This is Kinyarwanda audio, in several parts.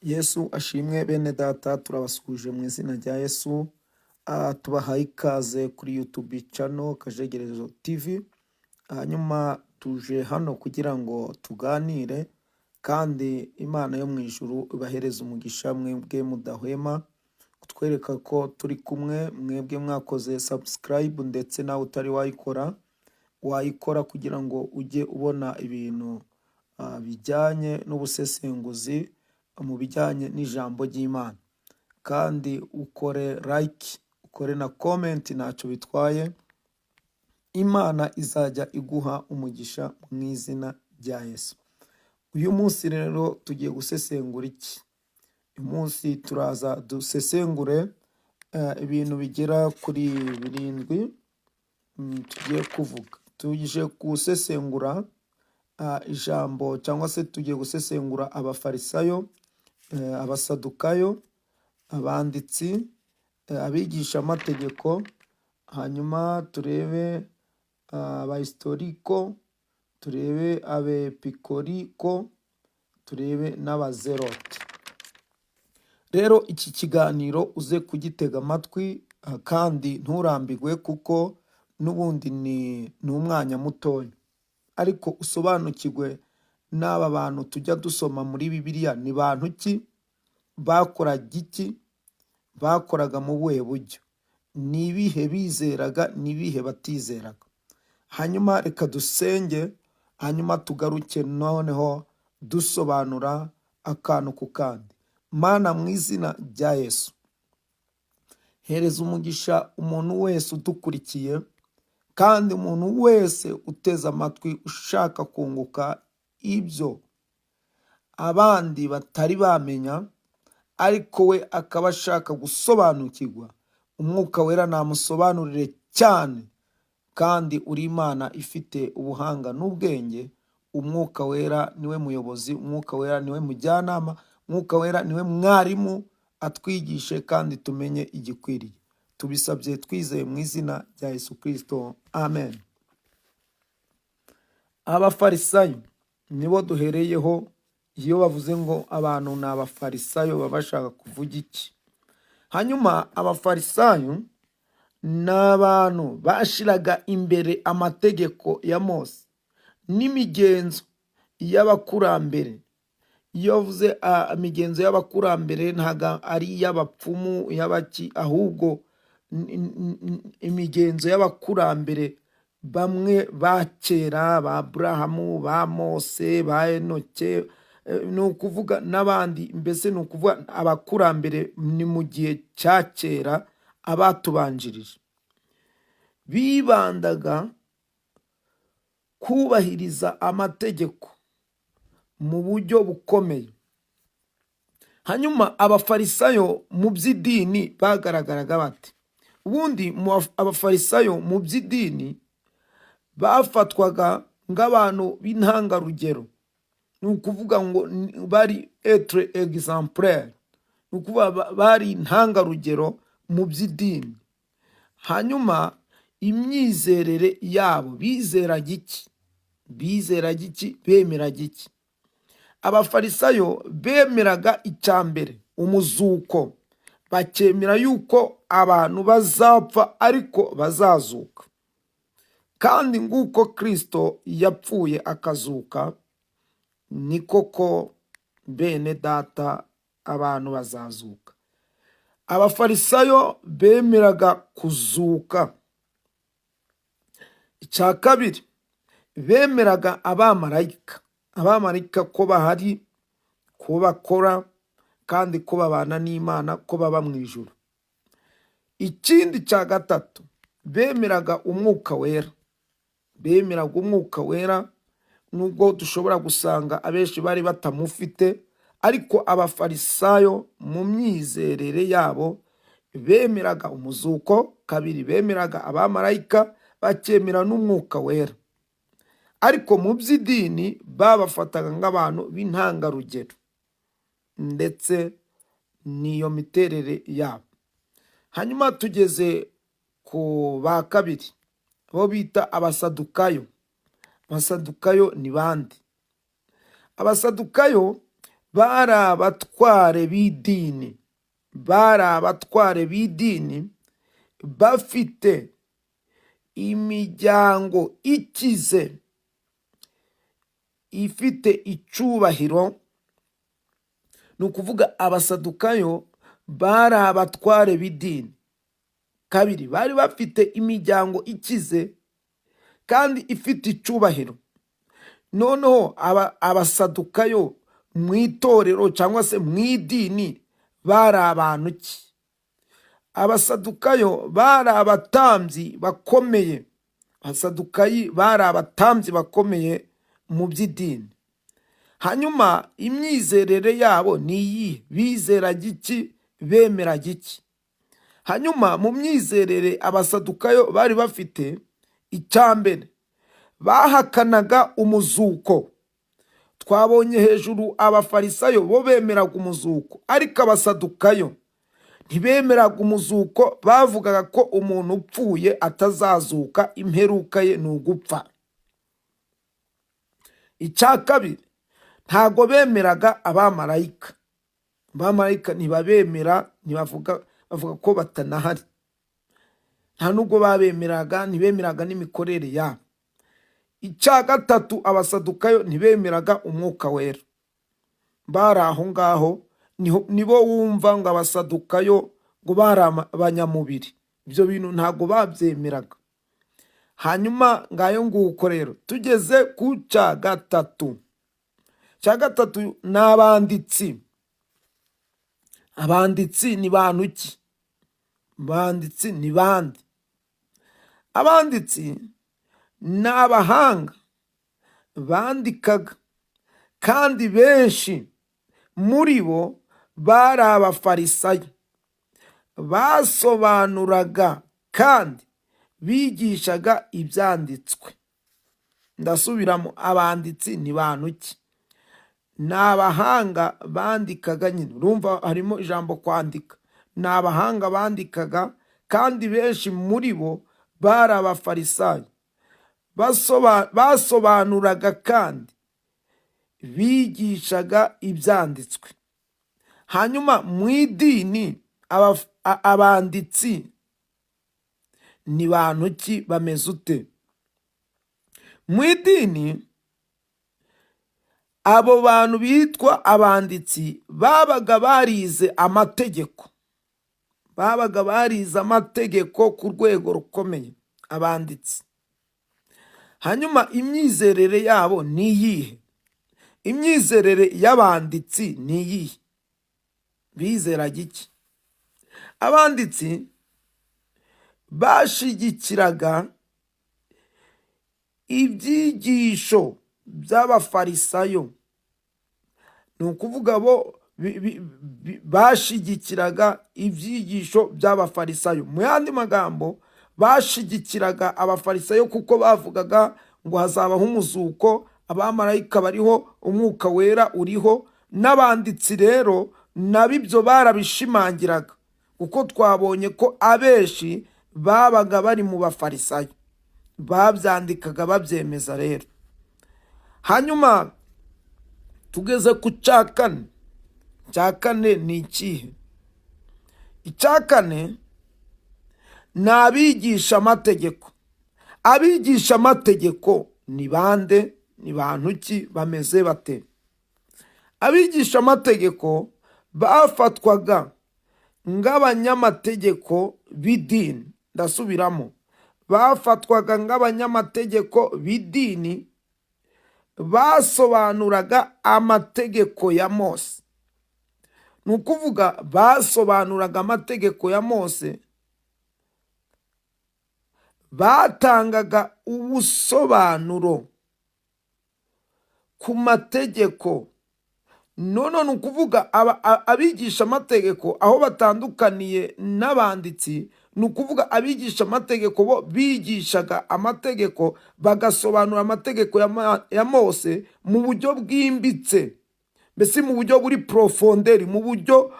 Yesu ashimwe bene data, turabasuhuje mu izina rya Yesu. Tubahaye ikaze kuri YouTube channel Kajegerezo TV. Hanyuma tuje hano kugira ngo tuganire, kandi Imana yo mu ijuru ibahereze umugisha mwebwe mudahwema kutwereka ko turi kumwe, mwebwe mwakoze subscribe, ndetse nawe utari wayikora wayikora kugira ngo ujye ubona ibintu bijyanye n'ubusesenguzi mu bijyanye n'ijambo ry'Imana, kandi ukore like, ukore na comment, ntacyo bitwaye. Imana izajya iguha umugisha mu izina rya Yesu. Uyu munsi rero tugiye gusesengura iki? Uyu munsi turaza dusesengure ibintu bigera kuri birindwi. Tugiye kuvuga, tuje gusesengura ijambo cyangwa se tugiye gusesengura Abafarisayo, Abasadukayo, abanditsi, abigishamategeko, hanyuma turebe abahistoriko, turebe abepikoriko, turebe n'abazerote. Rero iki kiganiro uze kugitega amatwi, kandi nturambirwe, kuko n'ubundi ni umwanya mutoya, ariko usobanukirwe n'aba bantu tujya dusoma muri Bibiliya. Ni bantu ki? Bakoraga iki? Bakoraga mu buhe buryo? Ni ibihe bizeraga? Ni ibihe batizeraga? Hanyuma reka dusenge, hanyuma tugaruke noneho dusobanura akantu ku kandi. Mana, mu izina rya Yesu, hereza umugisha umuntu wese udukurikiye, kandi umuntu wese uteze amatwi ushaka kunguka ibyo abandi batari bamenya, ariko we akaba ashaka gusobanukirwa. Umwuka Wera namusobanurire cyane, kandi uri Imana ifite ubuhanga n'ubwenge. Umwuka Wera niwe muyobozi, Umwuka Wera niwe mujyanama, Umwuka Wera niwe mwarimu, atwigishe kandi tumenye igikwiriye. Tubisabye twizeye mu izina rya Yesu Kirisito, amen. Abafarisayo nibo duhereyeho. Iyo bavuze ngo abantu ni Abafarisayo, baba bashaka kuvuga iki? Hanyuma Abafarisayo ni abantu bashiraga imbere amategeko ya Mose n'imigenzo y'abakurambere. Iyo bavuze imigenzo y'abakurambere, ntabwo ari iy'abapfumu y'abaki, ahubwo imigenzo y'abakurambere bamwe ba kera, ba Aburahamu, ba Mose, ba Enoke, ni ukuvuga n'abandi. Mbese ni ukuvuga abakurambere ni mu gihe cya kera, abatubanjirije bibandaga kubahiriza amategeko mu buryo bukomeye. Hanyuma Abafarisayo mu by'idini bagaragaraga bate? Ubundi Abafarisayo mu by'idini bafatwaga nk'abantu b'intangarugero, ni ukuvuga ngo bari être exemplaire, ni ukuvuga bari intangarugero mu by'idini. Hanyuma imyizerere yabo, bizeraga iki? Bizeraga iki? Bemeraga iki? Abafarisayo bemeraga icya mbere umuzuko, bakemera yuko abantu bazapfa ariko bazazuka, kandi nguko Kirisito yapfuye akazuka, ni koko bene data abantu bazazuka. Abafarisayo bemeraga kuzuka. Icya kabiri, bemeraga abamarayika, abamarayika ko bahari, ko bakora, kandi ko babana n'Imana, ko baba mu ijuru. Ikindi cya gatatu, bemeraga Umwuka Wera. Bemeraga Umwuka Wera, nubwo dushobora gusanga abenshi bari batamufite, ariko Abafarisayo mu myizerere yabo bemeraga umuzuko, kabiri bemeraga abamarayika, bakemera n'Umwuka Wera. Ariko mu by'idini babafataga nk'abantu b'intangarugero, ndetse n'iyo miterere yabo. Hanyuma tugeze ku ba kabiri, bo bita Abasadukayo. Abasadukayo ni bande? Abasadukayo Bari abatware b'idini, bari abatware b'idini bafite imiryango ikize, ifite icyubahiro. Ni ukuvuga Abasadukayo bari abatware b'idini. Kabiri, bari bafite imiryango ikize kandi ifite icyubahiro. Noneho Abasadukayo mu itorero cyangwa se mu idini bari abantu ki? Abasadukayo bari abatambyi bakomeye. Abasadukayi bari abatambyi bakomeye mu by'idini. Hanyuma imyizerere yabo ni iyihe? Bizeraga iki? Bemeraga iki? Hanyuma mu myizerere Abasadukayo bari bafite, icya mbere, bahakanaga umuzuko. Twabonye hejuru Abafarisayo bo bemeraga umuzuko, ariko Abasadukayo ntibemeraga umuzuko. Bavugaga ko umuntu upfuye atazazuka, imperuka ye ni ugupfa. Icya kabiri, ntago bemeraga abamarayika. Abamarayika ntibabemera, ntibavuga, bavuga ko batanahari. Nta nubwo babemeraga, ntibemeraga n'imikorere yabo. Icya gatatu, Abasadukayo ntibemeraga Umwuka Wera. Bari aho ngaho, nibo wumva ngo Abasadukayo ngo bari abanyamubiri. Ibyo bintu ntabwo babyemeraga. Hanyuma ngayo nguko. Rero tugeze ku cya gatatu. Cya gatatu ni abanditsi. Abanditsi ni bantu ki? Abanditsi ni bande? Abanditsi ni abahanga bandikaga, kandi benshi muri bo bari Abafarisayo. Basobanuraga kandi bigishaga Ibyanditswe. Ndasubiramo: abanditsi ni bantu ki? Ni abahanga bandikaga nyine, urumva harimo ijambo kwandika. Ni abahanga bandikaga, kandi benshi muri bo bari Abafarisayo. Basobanuraga kandi bigishaga Ibyanditswe. Hanyuma mu idini abanditsi ni bantu ki? Bameze ute mu idini? Abo bantu bitwa abanditsi babaga barize amategeko, babaga barize amategeko ku rwego rukomeye, abanditsi. Hanyuma imyizerere yabo ni iyihe? Imyizerere y'abanditsi ni iyihe? Bizeraga iki? Abanditsi bashigikiraga ibyigisho by'Abafarisayo. Ni ukuvuga bo bashigikiraga ibyigisho by'Abafarisayo. Mu yandi magambo, bashigikiraga Abafarisayo, kuko bavugaga ngo hazabaho umuzuko, abamarayika bariho, Umwuka Wera uriho. N'abanditsi rero nabo ibyo barabishimangiraga, kuko twabonye ko abenshi babaga bari mu Bafarisayo. Babyandikaga babyemeza rero. Hanyuma tugeze ku cya kane. Icya kane ni ikihe? Icya kane ni abigisha amategeko. Abigisha amategeko ni bande? Ni bantu ki? Bameze bate? Abigisha amategeko bafatwaga nk'abanyamategeko b'idini. Ndasubiramo: bafatwaga nk'abanyamategeko b'idini, basobanuraga amategeko ya Mose. Ni ukuvuga basobanuraga amategeko ya Mose, batangaga ubusobanuro ku mategeko. None ni ukuvuga abigisha amategeko aho batandukaniye n'abanditsi, ni ukuvuga abigisha amategeko bo bigishaga amategeko, bagasobanura amategeko ya Mose mu buryo bwimbitse, mbese mu buryo buri profondeur, mu buryo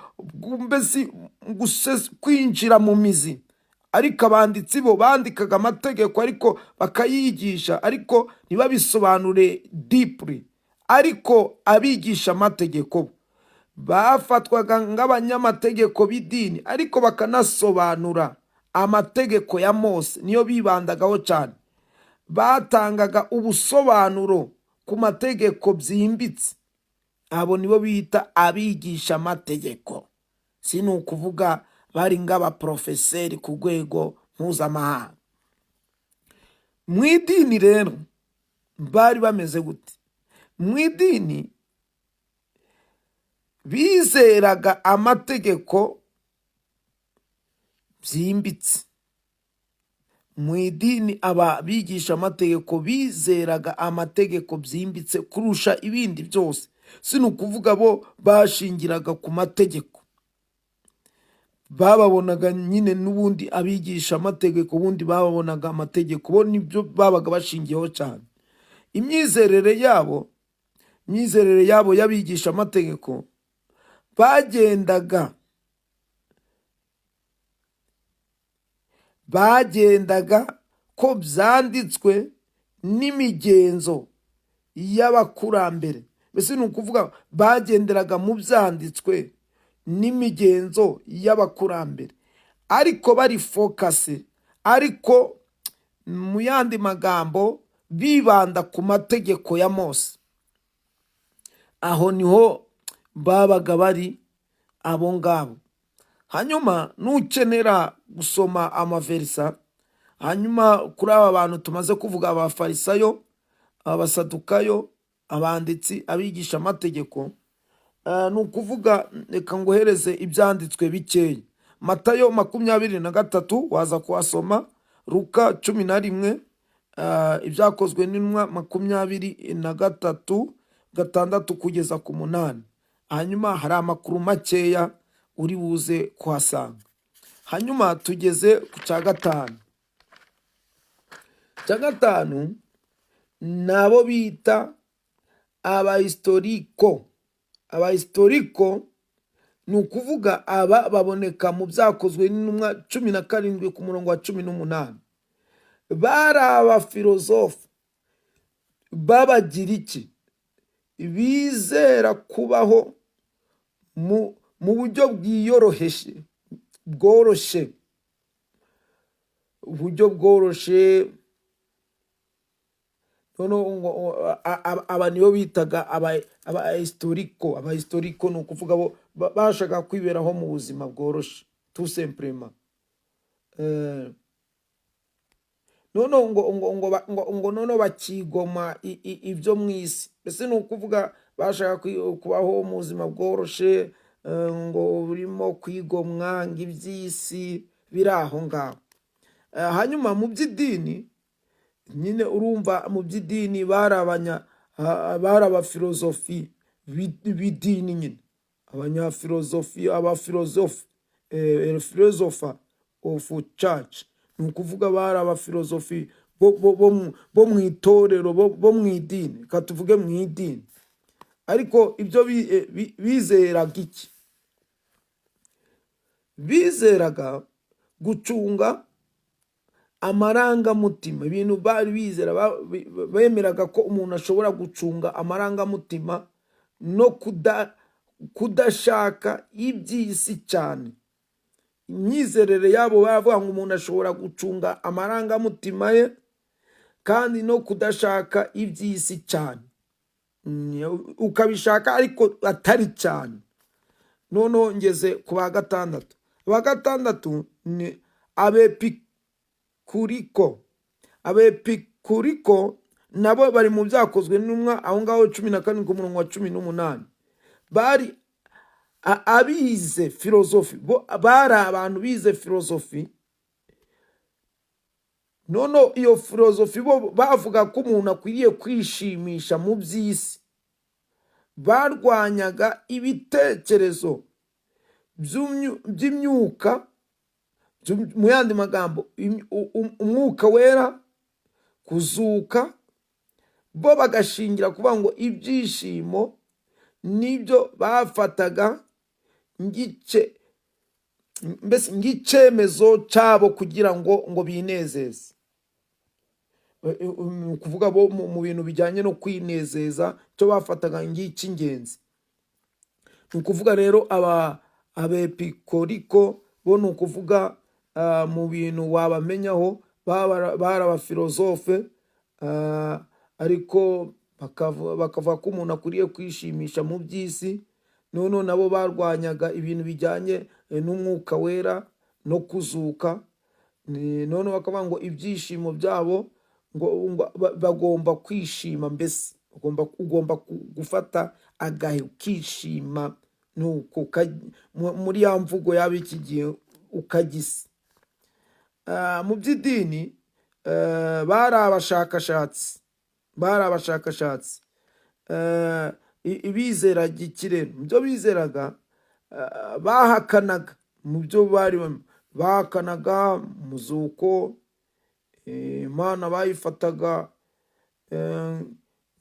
mbese kwinjira mu mizi. Ariko abanditsi bo bandikaga amategeko, ariko bakayigisha, ariko ntibabisobanure deeply. Ariko abigisha amategeko bo Bafatwaga nk'abanyamategeko b'idini, ariko bakanasobanura amategeko ya Mose, niyo bibandagaho cyane. Batangaga ubusobanuro ku mategeko byimbitse. Abo nibo bita abigisha amategeko. Si ni ukuvuga bari nk'abaporofeseri ku rwego mpuzamahanga. Mu idini rero bari bameze gute? Mu idini bizeraga amategeko byimbitse. Mu idini aba bigisha amategeko bizeraga amategeko byimbitse kurusha ibindi byose. Si ni ukuvuga bo bashingiraga ku mategeko. Bababonaga nyine n'ubundi abigisha amategeko, ubundi bababonaga amategeko, bo nibyo babaga bashingiyeho cyane. Imyizerere yabo y'abigisha amategeko, bagendaga ko byanditswe n'imigenzo y'abakurambere. Mbese ni ukuvuga bagenderaga mu byanditswe n'imigenzo y'abakurambere, ariko bari focus, ariko mu yandi magambo bibanda ku mategeko ya Mose. Aho niho babaga bari abo ngabo. Hanyuma nukenera gusoma amaverisa, hanyuma kuri aba bantu tumaze kuvuga, Abafarisayo, Abasadukayo, abanditsi, abigisha amategeko, ni ukuvuga reka nguhereze ibyanditswe bikeya. Matayo 23 waza kuhasoma, Luka 11, Ibyakozwe n'Intumwa 23, 6 kugeza ku 8. Hanyuma hari amakuru makeya uri buze kuhasanga. Hanyuma tugeze ku cya gatanu. Icya gatanu ni abo bita Abahistoriko. Abahistoriko ni ukuvuga aba baboneka mu Byakozwe n'Intumwa 17 ku murongo wa 18. Bari abafilozofu b'Abagiriki bizera kubaho mu buryo bwiyoroheje, bworoshye, uburyo bworoshe. Noneho ngo aba nibo bitaga abahistoriko. Abahistoriko ni ukuvuga bo bashaka kwiberaho mu buzima bworoshe, tout simplement. Noneho ngo noneho bakigoma ibyo mu isi. Mbese ni ukuvuga bashaka kubaho mu buzima bworoshe, ngo burimo kwigomwa ngo iby'isi biri aho ngaho. Hanyuma mu by'idini nyine, urumva mu by'idini bari abafilozofi b'idini nyine, abanyafilozofi, abafilozofi, philosopher of church. Ni ukuvuga bari abafilozofi bo mu itorero, bo mu idini, reka tuvuge mu idini. Ariko ibyo bizeraga iki? Bizeraga gucunga amarangamutima. Ibintu bari bizera, bemeraga ko umuntu ashobora gucunga amarangamutima no kudashaka iby'isi cyane. Imyizerere yabo, baravuga ngo umuntu ashobora gucunga amarangamutima ye kandi no kudashaka iby'isi cyane. Ukabishaka ariko atari cyane. Noneho ngeze ku ba gatandatu. Aba gatandatu ni Abepikuriko. Abepikuriko nabo bari mu Byakozwe n'Intumwa aho ngaho 17 ku murongo wa 18. Bari abize filozofi. Bo bari abantu bize filozofi. Noneho iyo filozofi, bo bavuga ko umuntu akwiriye kwishimisha mu by'isi. Barwanyaga ibitekerezo by'imyuka, mu yandi magambo umwuka wera, kuzuka. Bo bagashingira kuvuga ngo ibyishimo nibyo bafataga ngice, mbese ng'icyemezo cyabo kugira ngo binezeze. Ni ukuvuga bo mu bintu bijyanye no kwinezeza, icyo bafataga ng'icy'ingenzi. Ni ukuvuga rero aba Abepikoriko bo, ni ukuvuga mu bintu wabamenyaho, bari abafilozofe, ariko bakavuga ko umuntu akwiriye kwishimisha mu by'isi. Noneho nabo barwanyaga ibintu bijyanye n'Umwuka Wera no kuzuka. Noneho bakavuga ngo ibyishimo byabo ngo bagomba kwishima, mbese ugomba gufata agahe ukishima, nuko muri ya mvugo yaba iki gihe ukagisa. Mu by'idini bari abashakashatsi, bari abashakashatsi. Bizeraga iki rero? Mu byo bizeraga, bahakanaga, mu byo bari bahakanaga umuzuko, Imana bayifataga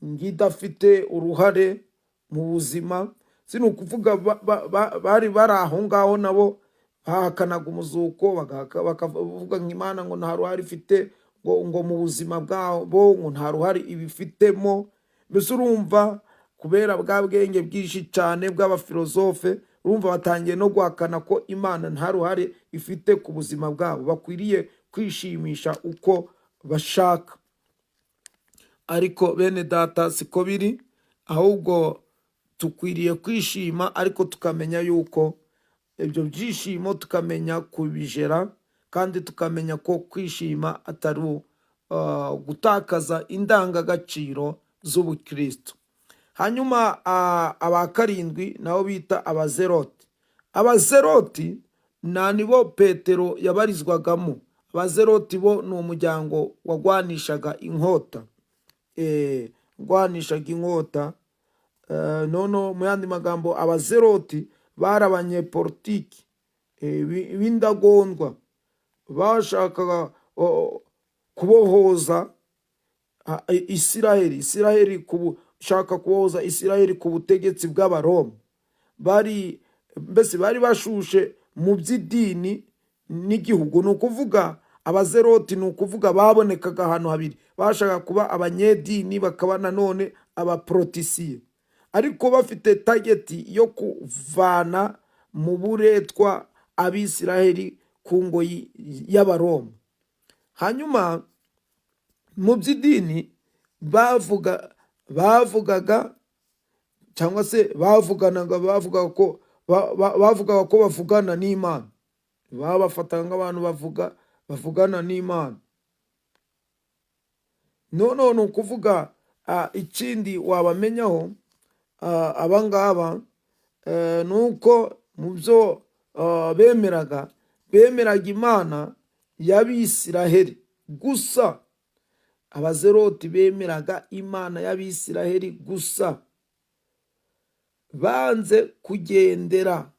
ng'idafite uruhare mu buzima. Si ni ukuvuga bari aho ngaho, nabo bahakanaga umuzuko, bakavuga ngo Imana ngo nta ruhare ifite ngo mu buzima bwabo, ngo nta ruhare ibifitemo. Mbese urumva, kubera bwa bwenge bwinshi cyane bw'abafilozofe, urumva batangiye no guhakana ko Imana nta ruhare ifite ku buzima bwabo, bakwiriye kwishimisha uko bashaka. Ariko bene data, siko biri, ahubwo dukwiriye kwishima, ariko tukamenya yuko ibyo byishimo tukamenya kubijera, kandi tukamenya ko kwishima atari gutakaza indangagaciro z'ubukristo. Hanyuma aba karindwi nabo bita Abazeroti. Abazeroti na nibo Petero yabarizwagamo. Abazeroti bo ni umuryango wagwanishaga inkota, gwanishaga inkota. Noneho mu yandi magambo, Abazeroti bari abanyepolitiki b'indagondwa, bashakaga kubohoza Isiraheli, kushaka kubohoza Isiraheli ku butegetsi bw'Abaroma. Bari mbese bari bashushe mu by'idini n'igihugu. Ni ukuvuga Abazeroti, ni ukuvuga babonekaga ahantu habiri: bashaka kuba abanyedini, bakaba nanone abaporotisiye, ariko bafite target yo kuvana mu buretwa Abisiraheli ku ngoyi y'Abaroma. Hanyuma mu by'idini bavugaga cyangwa se bavuganaga, bavugaga ko bavugana n'Imana, babafataga nk'abantu bavugana n'Imana. Noneho ni ukuvuga ikindi wabamenyaho aba ngaba, ni uko mu byo bemeraga Imana y'Abisiraheli gusa. Abazeroti bemeraga Imana y'Abisiraheli gusa, banze kugendera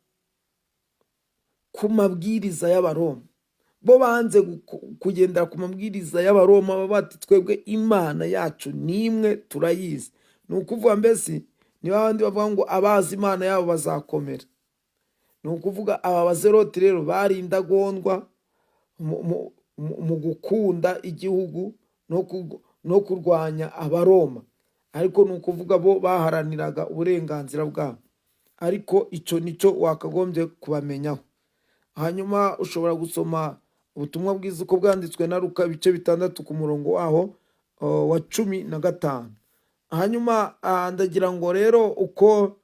ku mabwiriza y'Abaroma. Bo banze kugendera ku mabwiriza y'Abaroma, baba bati: "Twebwe Imana yacu ni imwe, turayizi." Ni ukuvuga mbese ni babandi bavuga ngo abazi Imana yabo bazakomera. Ni ukuvuga aba Bazeroti rero bari indagondwa mu gukunda igihugu no kurwanya Abaroma, ariko ni ukuvuga bo baharaniraga uburenganzira bwabo. Ariko icyo nicyo wakagombye kubamenyaho. Hanyuma ushobora gusoma Ubutumwa bwiza uko bwanditswe na Luka, ibice 6, ku murongo waho wa 15. Hanyuma ndagira ngo rero uko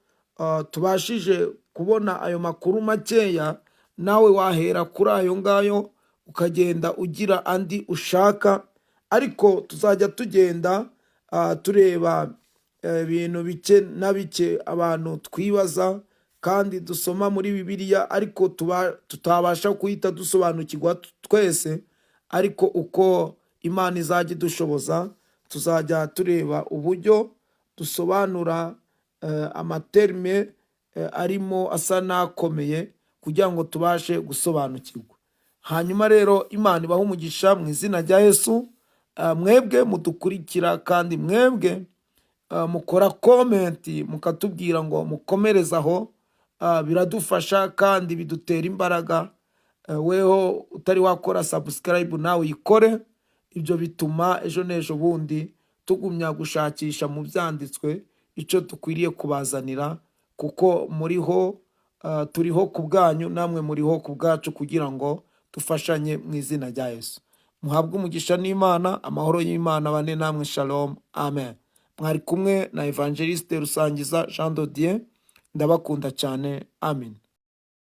tubashije kubona ayo makuru makeya, nawe wahera kuri ayo ngayo ukagenda ugira andi ushaka, ariko tuzajya tugenda tureba ibintu bike na bike abantu twibaza kandi dusoma muri Bibiliya, ariko tuba tutabasha guhita dusobanukirwa twese. Ariko uko Imana izajya idushoboza, tuzajya tureba uburyo dusobanura amaterme arimo asa n'akomeye kugira ngo tubashe gusobanukirwa. Hanyuma rero Imana ibahe umugisha mu izina rya Yesu, mwebwe mudukurikira, kandi mwebwe mukora comment mukatubwira ngo mukomereze aho, biradufasha kandi bidutera imbaraga. Weho utari wakora subscribe, nawe uyikore. Ibyo bituma ejo n'ejo bundi tugumya gushakisha mu byanditswe icyo dukwiriye kubazanira. Kuko muriho, turiho ku bwanyu, namwe muriho ku bwacu, kugira ngo dufashanye mu izina rya Yesu. Muhabwe umugisha n'Imana, amahoro y'Imana bane namwe. Shalom, amen. Mwari kumwe na Evangeliste Rusangiza Jean de Dieu. Ndabakunda cyane, amen.